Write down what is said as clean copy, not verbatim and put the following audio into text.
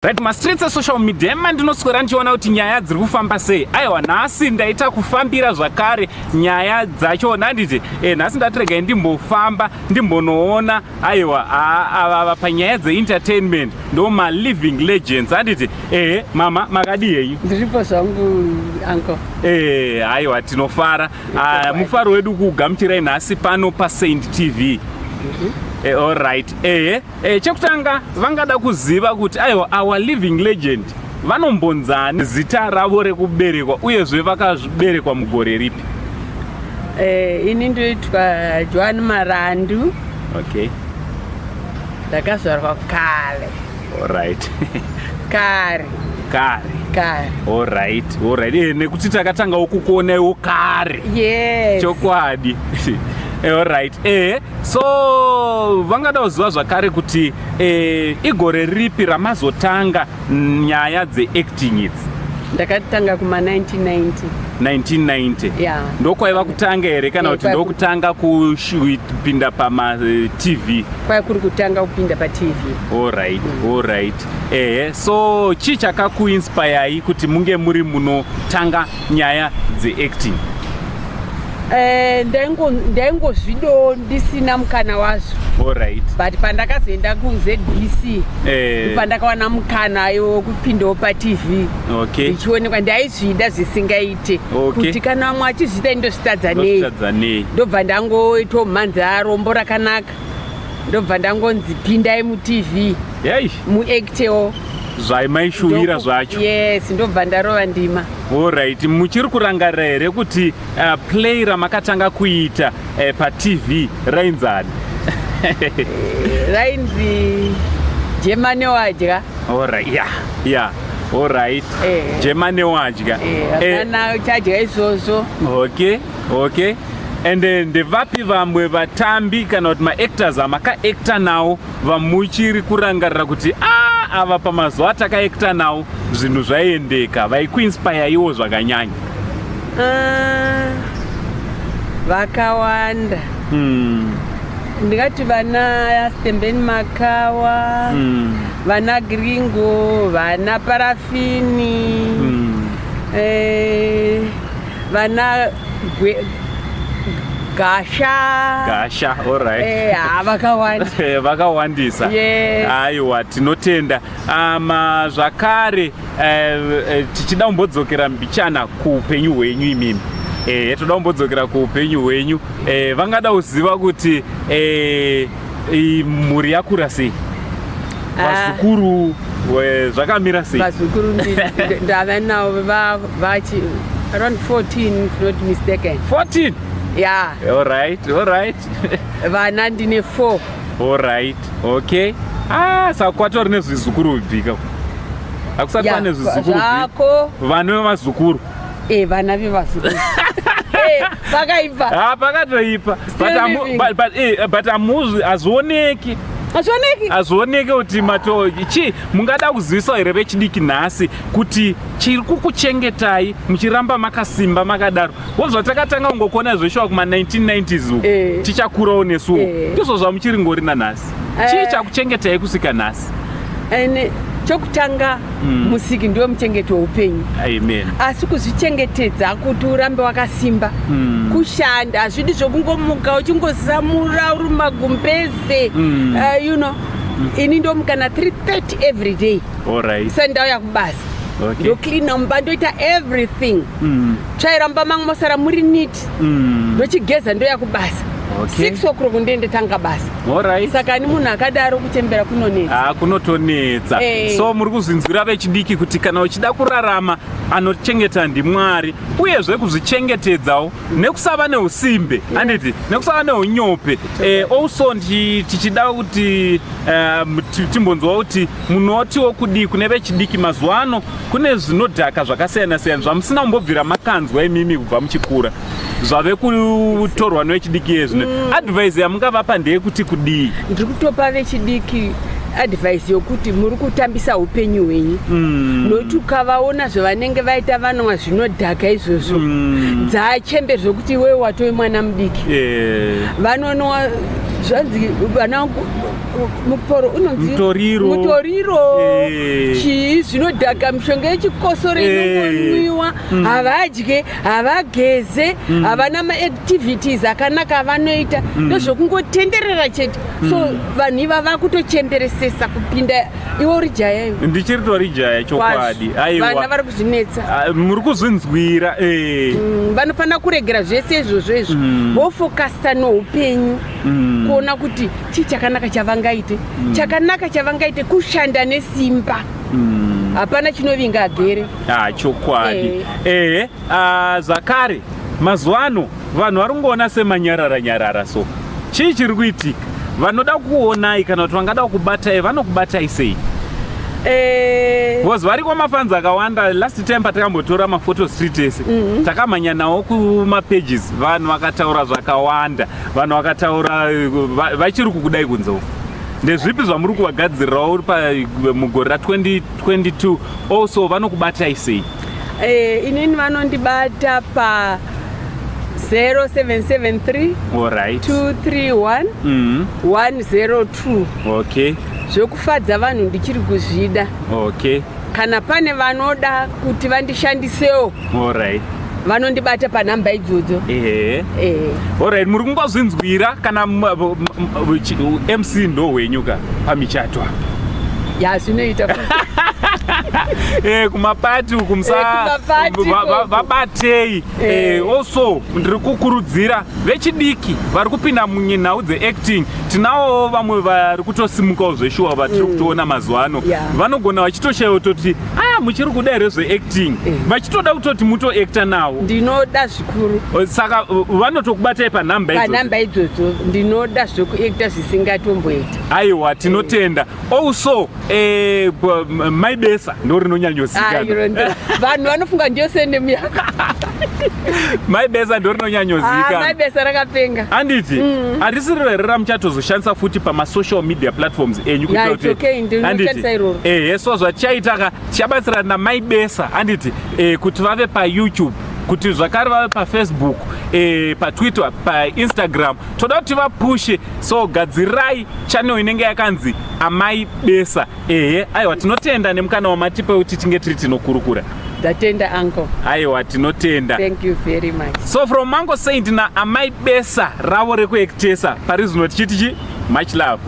Right, mastreets esocial media emandinoswera ndichiona kuti nyaya dziri kufamba sei. Aiwa, nhasi ndaita kufambira zvakare nyaya dzacho nanditi nhasi ndati regai ndimbofamba ndimbonoona. Aiwa, ava panyaya dzeentertainment ndo maliving legends, handiti? Ehe, mama, makadii henyu? Ndiripo zvangu, uncle. Aiwa, tinofara. Ah, mufaro wedu kugamuchirai nhasi pano paSaint TV. Alright, ehe, chekutanga vangada kuziva kuti aiwa, our living legend vanombonzani zita ravo rekuberekwa, uyezve vakaberekwa mugore ripi? Ini ndoitwa Joan Marandu. Ndakazvarwa kare. Kare. Kare. Kare. Alright, nekuti takatangawo kukuonaiwo kare. Yes. Chokwadi. Alright, so vangada kuziva zvakare kuti igore ripi ramazotanga nyaya dzeacting idzi? Ndakatanga kuma 1990. 1990? Yeah. Ndokwaiva kutanga here kana kuti ndokutanga kupinda pamaTV? Kwai kuri kutanga kupinda paTV. Alright, ehe, so chii chakakuinspirei kuti munge muri munotanga nyaya dzeacting? Ndaingozvidawo ndisina mukana wazvo. But pandakazoenda kuZBC, pandakawana mukana wekupindawo paTV ndichionekwa, ndaizvida zvisingaite. Kuti kana vamwe achizviita, indozvitadza nei? Ndozvitadza nei? Ndobva ndangoitawo mhanza rombo rakanaka, ndobva ndangonzi pindai muTV, yei muactewo. Zvaimaishuwira zvacho. Yes, ndobva ndarova ndima. Alright, muchiri kurangarira here kuti play ramakatanga kuita paTV rainzani? Rainzi Jemane Wadya. Alright, yeah, alright. Jemane Wadya. Hapana chadya izvozvo. Okay, and ndevapi vamwe vatambi kana kuti maactors amakaacta nawo vamuchiri kurangarira kuti a ava pamazuva atakaacta nawo zvinhu zvaiendeka, vaikuinspire iwo zvakanyanya? Ah, vakawanda. Ndingati vana Stembeni Makawa, vana Gringo, vana Parafini, vana Gasha. Gasha, alright. Ha, vakawanda. Vakawandisa. Yes. Aiwa, tinotenda. Ama zvakare tichida kumbodzokera mbichana kuupenyu hwenyu imimi, toda kumbodzokera kuupenyu hwenyu. Vangada kuziva kuti mhuri yakura sei? Ah. Vazukuru zvakamira sei? Vazukuru ndava navo vachi around 14, if not mistaken. 14? Yeah. Alright. Vana ndine 4. Alright, okay. Ah, saka kwatori nezvizukuru bvika, hakusati pane zvizukuru bvika? Zvako. Vana vevazukuru. Vana vevazukuru. Pakaipa. Ah, pakatoipa. Still But living. But hamuzvi, hazvioneki. Hazvioneki. Hazvioneki kuti mato chi. Mungada kuzivisa here vechidiki nhasi kuti chiri kukuchengetai muchiramba makasimba makadaro wo zvatakatanga kungokuona zveshuwa kuma 1990s uku, tichakurawo nesuwo, ndizvo zvamuchiri ngori nanhasi? Chii chakuchengetai kusvika nhasi? Ene chokutanga, Musiki ndiwe muchengeti weupenyu. Amen. Asi kuzvichengetedza kuti urambe wakasimba, kushanda. Hazvidi zvokungomuka uchingosamura uri magumbeze. Ini ndomuka na 3:30 every day. Sendauya kubasa, ndocleana mumba, ndoita everything, tsvaira mumba mangu, mosara muri neat. Ndochigeza, ndoya kubasa. 6 o'clock ndiende tanga basa. Saka ni munhu akadaro, kuchembera kunonetsa. Ah, kunotonetsa. So muri kuzvinzwira vechidiki kuti kana uchida kurarama, anochengeta ndiMwari, uyezve kuzvichengetedzawo nekusava neusimbe, handiti, nekusava neunyope. Also tichida kuti timbonzwa kuti munotiwo kudii kune vechidiki mazuva ano. Kune zvinodhaka zvakasiyana siyana zvamusina kumbobvira makanzwa imimi kubva muchikura, zvave kutorwa nevechidiki yezvino. Advice yamungavapa ndeyekuti kudii? Ndiri kutopa vechidiki advice yokuti muri kutambisa upenyu hwenyu, nokuti ukavaona zvavanenge vaita, vanwa zvinodhaka izvozvo, dzachembe zvokuti iwewe watove mwana mudiki. Vanonwa Zvanzi vana muporo unonzi Mutoriro. Mutoriro. Chii, zvinodhaka, mishonga yechikosoro inongonwiwa, havadye, havageze, havana maactivities akanaka avanoita, ndozvokungotenderera chete. So vanhu iva vakutochemberesesa kupinda iwe uri jaya iwe. Ndichiri tori jaya, chokwadi. Vana Aiwa. vari kuzvinetsa. Ah, muri kuzvinzwira. Vanofanira kuregera zvese izvozvo izvo, vofokasta noupenyu, kuona kuti chii chakanaka chavangaite. Chakanaka chavangaite kushanda nesimba. Hapana chinovinga agere. Ah, chokwadi. Ehe, ah, zvakare mazuva ano vanhu vari kungoona semanyarara nyarara, so chii chiri kuitika? Vanoda kuonai kana kuti vangada kukubatai, vanokubatai sei? Because variko mafans akawanda. Last time patakambotora mafoto street ese, takamhanya nawo kumapages, vanhu vakataura zvakawanda, vanhu vakataura vachiri kukudai kunze uko. Ndezvipi zvamuri kuvagadzirirawo mugore ra2022? Also vanokubatai sei? Inini vanondibata pa 0773 231 102. Zvekufadza vanhu ndichiri kuzvida. Kana pane vanoda kuti vandishandisewo, vanondibata panhamba idzodzo. Alright, muri kungozvinzwira kana MC ndo hwenyu ka pamichato apa? Ya, zvinoita. Kumapati uku Kumapati ikoko. Vabatei. Also ndiri kukurudzira vechidiki vari kupinda munhau dzeacting. Tinawo vamwe vari kutosimukawo zveshuwa vatiri kutoona mazuva ano. Vanogona vachitoshayiwa kutoti, "A, muchiri kuda here zveacting?" Vachitoda kutoti mutoacta navo. Ndinoda zvikuru. Saka vanotokubatai panhamba idzodzo? Panhamba idzodzo. Ndinoda zvekuacta zvisingatomboita. Aiwa, tinotenda. Also Mai Besa ndo Ah, rinonyanyozikanwa. Iro vanhu vanofunga ndiyo surname yako. Mai Besa ndo Ah, rinonyanyozikanwa. Mai Besa rakapenga. Handiti harisiriro here ramuchatozoshandisa futi pamasocial media platforms enyu? Yeah, Kuitira it's okay, ndinoshandisa iroro. Ehe, so zvatichaita ka, tichabatsirana naMai Besa, handiti, kuti vave paYouTube, kuti zvakare vave paFacebook, paTwitter, paInstagram. Toda kuti vapushe, so gadzirirai channel inenge yakanzi Amai Besa. Ehe, aiwa, tinotenda nemukana wamatipa wekuti tinge tiri tinokurukura. Ndatenda, uncle. Aiwa, tinotenda. Thank you very much. So from Mango Saint naAmai Besa ravo rekuactesa pari zvino, tichiti chi much love.